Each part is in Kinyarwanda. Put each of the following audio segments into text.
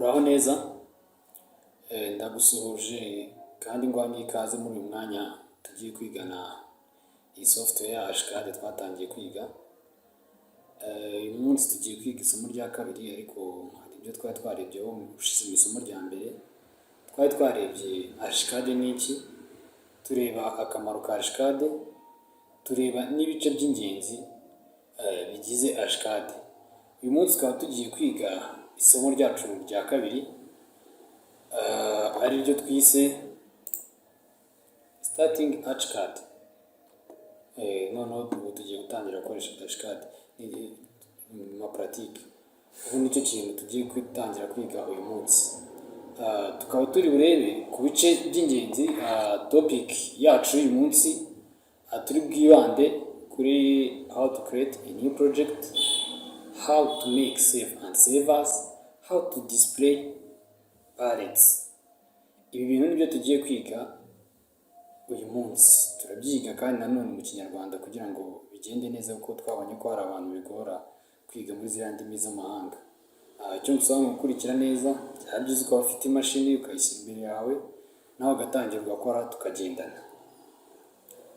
Uraho neza, ndagusuhuje kandi nguha n'ikaze muri uyu mwanya tugiye kwigana iyi software ya Archicad twatangiye kwiga. Uyu munsi tugiye kwiga isomo rya kabiri, ariko hari ibyo twari twarebyeho ushize. Mu isomo rya mbere twari twarebye Archicad ni iki, tureba akamaro ka Archicad, tureba n'ibice by'ingenzi bigize Archicad. Uyu munsi tukaba tugiye kwiga isomo ryacu rya kabiri, ari ryo twise starting Archicad. Noneho ubu tugiye gutangira gukoresha Archicad mu ma pratique. Ubu nicyo kintu tugiye gutangira kwiga uyu munsi. Tukaba turi burebe ku bice by'ingenzi. Topic yacu y'uyu munsi, turi bwibande kuri how to create a new project, how to make save and save as, how to display palettes. Ibi bintu nibyo tugiye kwiga uyu munsi. Turabyiga kandi nanone mu Kinyarwanda kugira ngo bigende neza, kuko twabonye ko hari abantu bigora kwiga muri ziriya ndimi z'amahanga. Icyo ngusaba ni ugukurikira neza. Byaba byiza ukaba ufite imashini, ukayishyira imbere yawe, nawe ugatangira ugakora, tukagendana.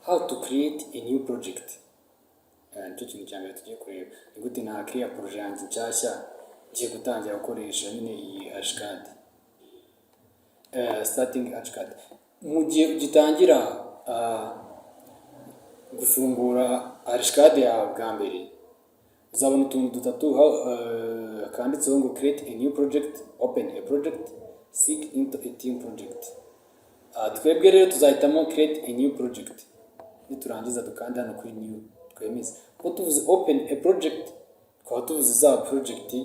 How to create a new project, nicyo kintu cya mbere tugiye kureba. Ni gute nakiriya projet yanjye nshyashya ngiye gutangira gukoresha nyine iyi Archicad? Starting Archicad. Mu gihe ugitangira gufungura Archicad yawe bwa mbere, uzabona utuntu dutatu kanditseho ngo create a new project, open a project, sync into a team project. Twebwe rero tuzahitamo create a new project. Niturangiza dukande hano kuri new, twemeze. Ko tuvuze open a project, twaba tuvuze za project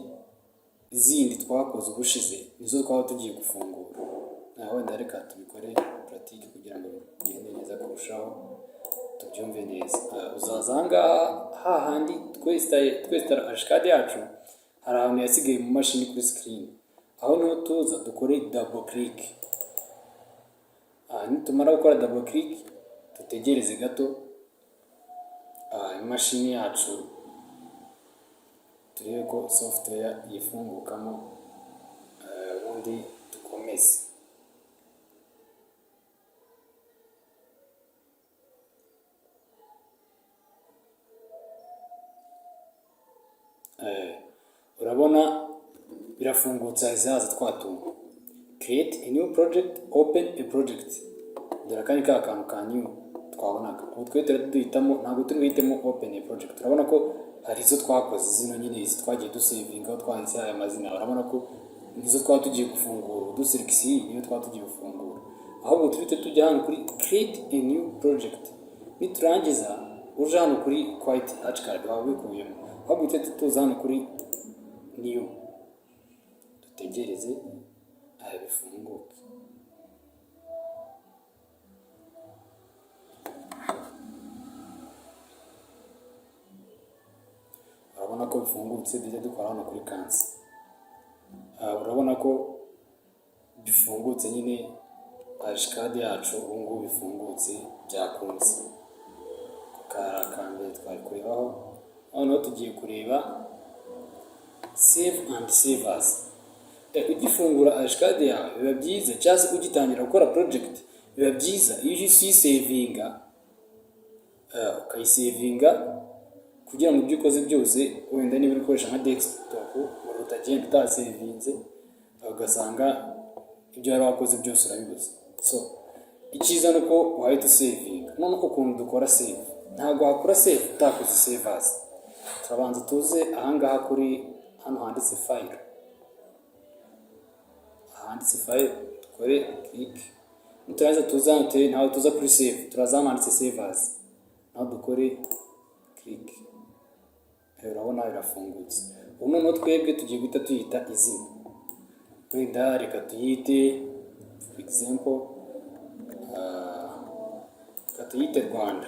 zindi twakoze ubushize, nizo twaba tugiye gufungura. Na wenda reka tubikore pratique kugira ngo bigende neza kurushaho, tubyumve neza. Uzaza aha ngaha hahandi twesitara Archicad yacu. Hari ahantu yasigaye mu mashini kuri screen, aho niho tuza dukore double click. Nitumara gukora double click, dutegereze gato imashini yacu, turebe ko software yifungukamo, ubundi dukomeze. Urabona birafungutse, hahise haza twa tuntu: create a new project, open a project. Dore aka ni ka kantu ka new twabonaga. Ubu twe duhitamo, ntabwo turi buhitemo open a project. Urabona ko hari izo twakoze zino nyine, izi twagiye dusevinga aho twanditse aya mazina. Urabona ko nizo twaba tugiye gufungura. Duselectinze iyi, niyo twaba tugiye gufungura. Ahubwo tuhite tujya hano kuri create a new project. Niturangiza uje hano kuri quit Archicad, waba wikuyemo. Ahubwo uhite tuza hano kuri new, dutegereze aya bifunguke. Urabona ko bifungutse, duhite dukora hano kuri cancel. Urabona ko bifungutse nyine, Archicad yacu ubu ngubu bifungutse, byakunze. Kari akambere twari kurebaho. Noneho tugiye kureba save and save as. Ugifungura Archicad yawe biba byiza, cyangwa se ugitangira gukora project biba byiza iyo uhise uyisevinga, ukayisevinga kugira ngo ibyo ukoze byose, wenda niba uri gukoresha nka desktop, utagenda utasevinze ugasanga ibyo wari wakoze byose urabibuze. So icyiza ni uko wahita usevinga. Noneho ukuntu dukora save, ntabwo wakora save utakoze save as. Turabanza tuze ahangaha kuri hano handitse file, ahanditse file dukore click. Niturangiza tuze hano, ntabwo tuza kuri save, turaza hano handitse save as, naho dukore click. Urabona birafungutse. Ubu noneho twebwe tugiye guhita tuyita izina. Wenda reka tuyite, for example, reka tuyite Rwanda.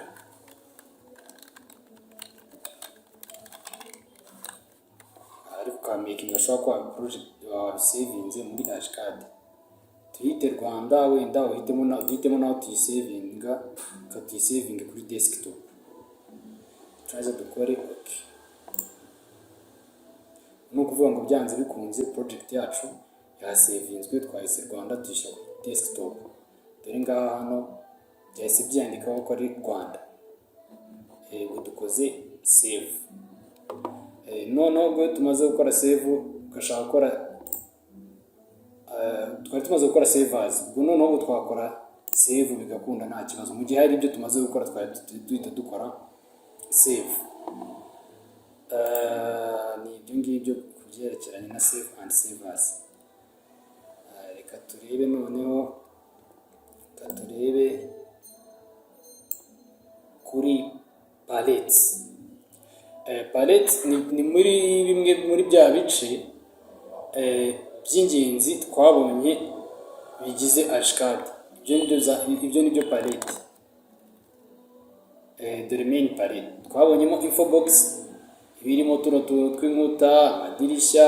Ariko ukamakinga ashobora kuba project wabisevinze muri Archicad. Tuyite Rwanda, wenda uhitemo na duhitemo naho tuyisevinga. Reka tuyisevinge kuri desktop, turaza dukore ok. Ni ukuvuga ngo byanze bikunze project yacu Yasevinzwe, twahise Rwanda, tuyishyira kuri desktop. Dore ngaha hano byahise byandikaho ko ari Rwanda. Ubwo dukoze save. Noneho ubwo tumaze gukora save, ugashaka gukora, twari tumaze gukora save as, ubwo noneho ubu twakora save bigakunda nta kibazo. Mu gihe hari ibyo tumaze gukora, twari duhita dukora save. Ni ibyo ngibyo ku byerekeranye na save and save as. Reka turebe noneho, reka turebe kuri palettes. Palette ni muri bimwe muri bya bice by'ingenzi twabonye bigize ArchiCAD. Ibyo ni byo palette. Dore main palette twabonyemo info box, ibirimo tuno tuntu tw'inkuta, amadirishya,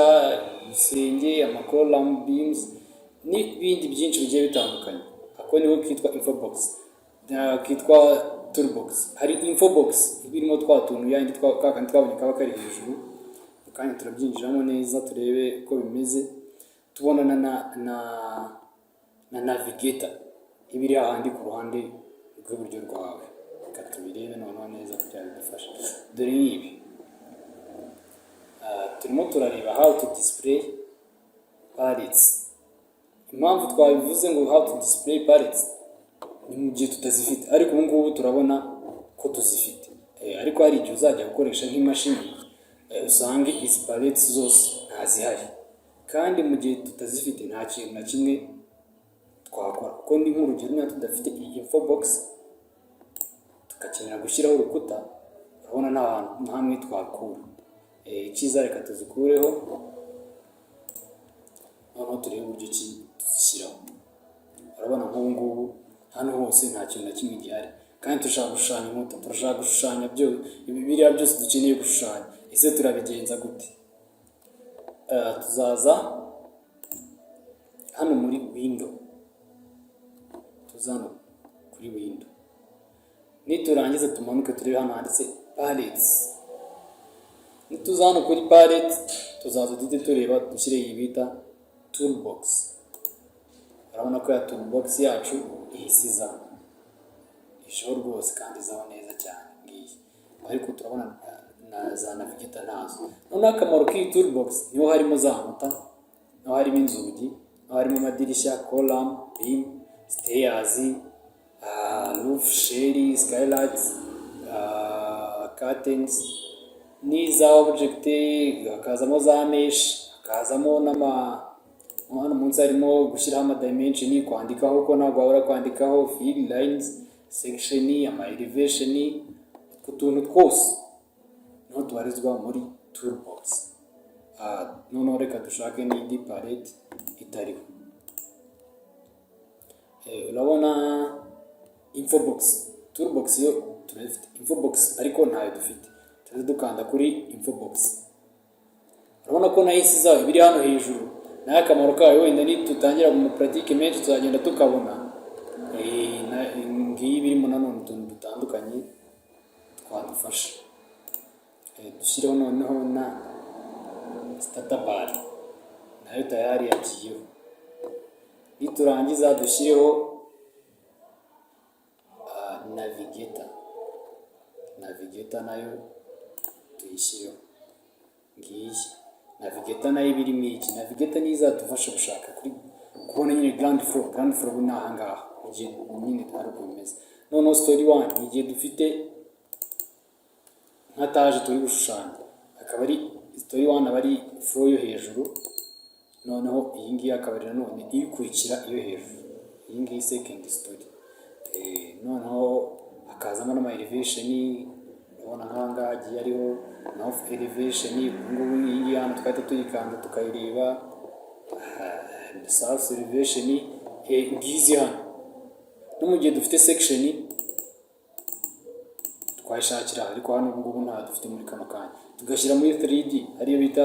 ibisenge, ama column beams n'ibindi byinshi bigiye bitandukanye. Ako niho kitwa info box, kitwa toolbox. Hari info box ibirimo twa tuntu yandi twa kakandi twabonye kaba kari hejuru. Mu kanya turabyinjiramo neza turebe uko bimeze. Tubonana na navigator iba iri hahandi ku ruhande rw'iburyo rwawe. Reka tubirebe noneho neza kugira ngo bidufashe. Dore nk'ibi. Turimo turareba how to display palettes. Impamvu twabivuze ngo how to display palettes ni mu gihe tutazifite, ariko ubu ngubu turabona ko tuzifite. Ariko hari igihe uzajya gukoresha nk'imashini, usange izi palettes zose ntazihari, kandi mu gihe tutazifite nta kintu na kimwe twakora, kuko ni nk'urugero niba tudafite iyi info box tugakenera gushyiraho urukuta, urabona nta hantu nta hamwe twakura. Icyiza reka tuzikureho, noneho turebe uburyo ki tuzishyiraho. Urabona nk'ubu ngubu hano hose nta kintu na kimwe gihari, kandi turashaka gushushanya inkuta, turashaka gushushanya byo biriya byose dukeneye gushushanya. Ese turabigenza gute? Tuzaza hano muri window, tuza hano kuri window, niturangiza tumanuke turebe hano handitse palettes. Nituza hano kuri palette, tuzaza duhite tureba, dushyire iyi bita toolbox. Urabona ko ya toolbox yacu ihise iza ijeho rwose, kandi izaho neza cyane ngiyi. Ariko turabona na za navigator ntazo. Noneho akamaro k'iyi toolbox, niho harimo za nkuta, niho harimo inzugi, niho harimo amadirishya, column, beam, stairs, roof shell, skylights, curtains n'iza object, hakazamo za mesh, hakazamo n'ama hano munsi harimo gushyiraho ama dimension, kwandikaho ko ntabwo wabura kwandikaho, fill lines, section, ama elevation, utwo tuntu twose niho tubarizwa muri toolbox. Noneho reka dushake n'indi palette itariho. Urabona info box, toolbox yo turayifite, info box ariko ntayo dufite. Tuze dukanda kuri info box, urabona ko nayo isi zayo biri hano hejuru. Nayo akamaro kayo wenda nitutangira mu pratique menshi tuzagenda tukabona. Ngiyi birimo nanone utuntu dutandukanye twadufasha. Dushyireho noneho na status bar, nayo tayari yagiyeho. Niturangiza dushyireho navigator. Navigator nayo tuyishyireho, ngiyi navigator. Nayo iba irimo iki? Navigator niyo izadufasha gushaka kuri kubona nyine ground floor. Ground floor ni aha ngaha, mu gihe nyine ari uko bimeze. Noneho story one ni igihe dufite nka étage turi gushushanya, akaba ari story one, aba ari floor yo hejuru. Noneho iyi ngiyi akaba ari nanone iyikurikira iyo hejuru, iyi ngiyi second story. Noneho hakazamo n'ama elevation. Urabona nk'aha ngaha hagiye hariho north elevation. Ubu ngubu iyi ngiyi hano twahita tuyikanda tukayireba. South elevation, ngizi hano. No mu gihe dufite section twayishakira, ariko hano ubu ngubu ntayo dufite muri kano kanya. Tugashyira muri 3D, ariyo bita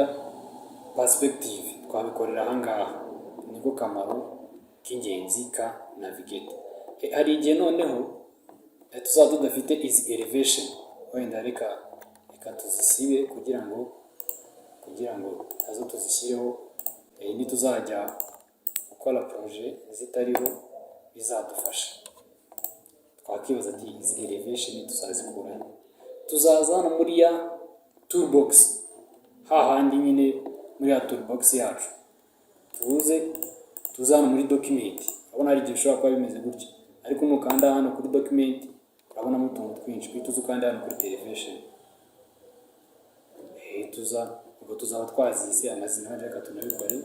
perspective, twabikorera aha ngaha. Niko kamaro k'ingenzi ka navigator. Hari igihe noneho tuzaba tudafite izi elevation. Wenda reka tuzisibe kugira ngo nazo tuzishyireho. Nituzajya Gukora projet zitariho bizadufasha. Twakibaza ati: "Izi elevation tuzazikura he?" Tuzaza hano muri ya toolbox, hahandi nyine muri ya toolbox yacu, tuze hano muri document. Urabona hari igihe bishobora kuba bimeze gutya, ariko nukanda hano kuri document urabonamo utuntu twinshi. Uhita uza ukanda hano kuri elevation, tuza ubwo tuzaba twazise amazina. Wenda reka tunabikore.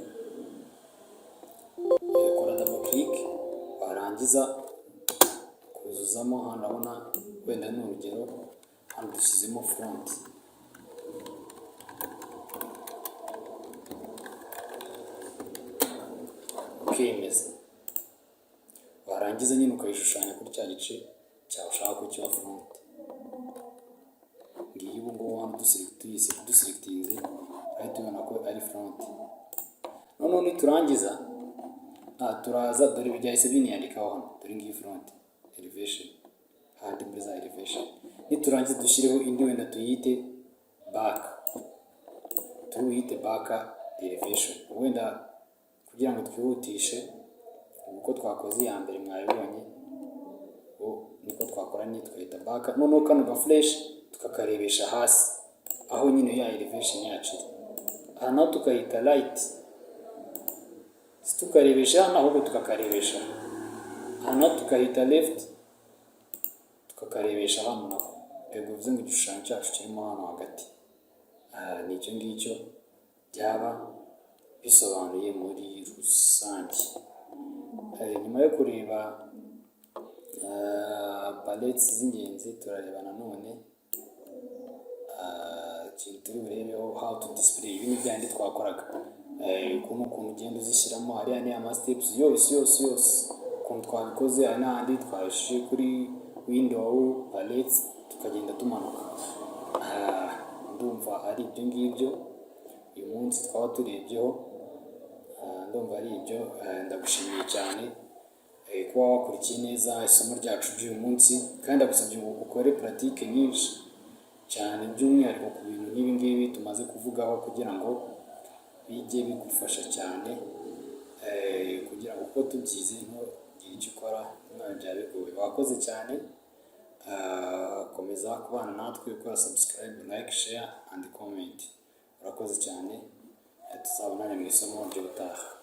Kora double click, warangiza kuzuzamo hano. Urabona wenda ni urugero, hano dushyizemo front, ukemeza, warangiza nyine ukayishushanya kuri cya gice cyawe ushaka ko kiba front. Ngiyi ubu ngubu hano duselectinze, urahita ubona ko ari front. Noneho niturangiza turaza, dore byahise biniyandikaho hano, dore ngiyi front elevation handi muri za elevation. Niturangiza dushyireho indi, wenda tuyite back, turi buyite back elevation. Wenda kugira ngo twihutishe, uko twakoze iya mbere mwabibonye, ubu niko twakora ni tukayita back. Noneho kano ga flèche tukakarebesha hasi aho nyine ya elevation yacu iri. Aha naho tukayita right, si tukarebesha hano ahubwo tukakarebesha aha. Naho tukahita left, tukakarebesha hano nako. Yego, bivuze ngo igishushanyo cyacu kirimo hano hagati. Ni icyo ngicyo byaba bisobanuye muri rusange. Nyuma yo kureba palettes z'ingenzi, turareba nanone ikintu turi burebeho, how to display. Ibi ni byandi twakoraga, ukuntu ugenda uzishyiramo. Hariya ni ama steps yose yose yose ukuntu twabikoze. Hari n'ahandi twabishije kuri window, palettes, tukagenda tumanuka. Ndumva ari ibyo ngibyo uyu munsi twaba turebyeho. Ndumva ari ibyo. Ndagushimiye cyane kuba wakurikiye neza isomo ryacu ry'uyu munsi, kandi ndagusabye ngo ukore pratique nyinshi cyane, by'umwihariko ku bintu nk'ibi ngibi tumaze kuvugaho, kugira ngo bijye bigufasha cyane, kugira ngo uko tubyize ntugire icyo ukora umwana byaba bigoye. Wakoze cyane. Komeza kubana natwe ukora subscribe, like, share and comment. Urakoze cyane. Tuzabonane mu isomo ry'ubutaha.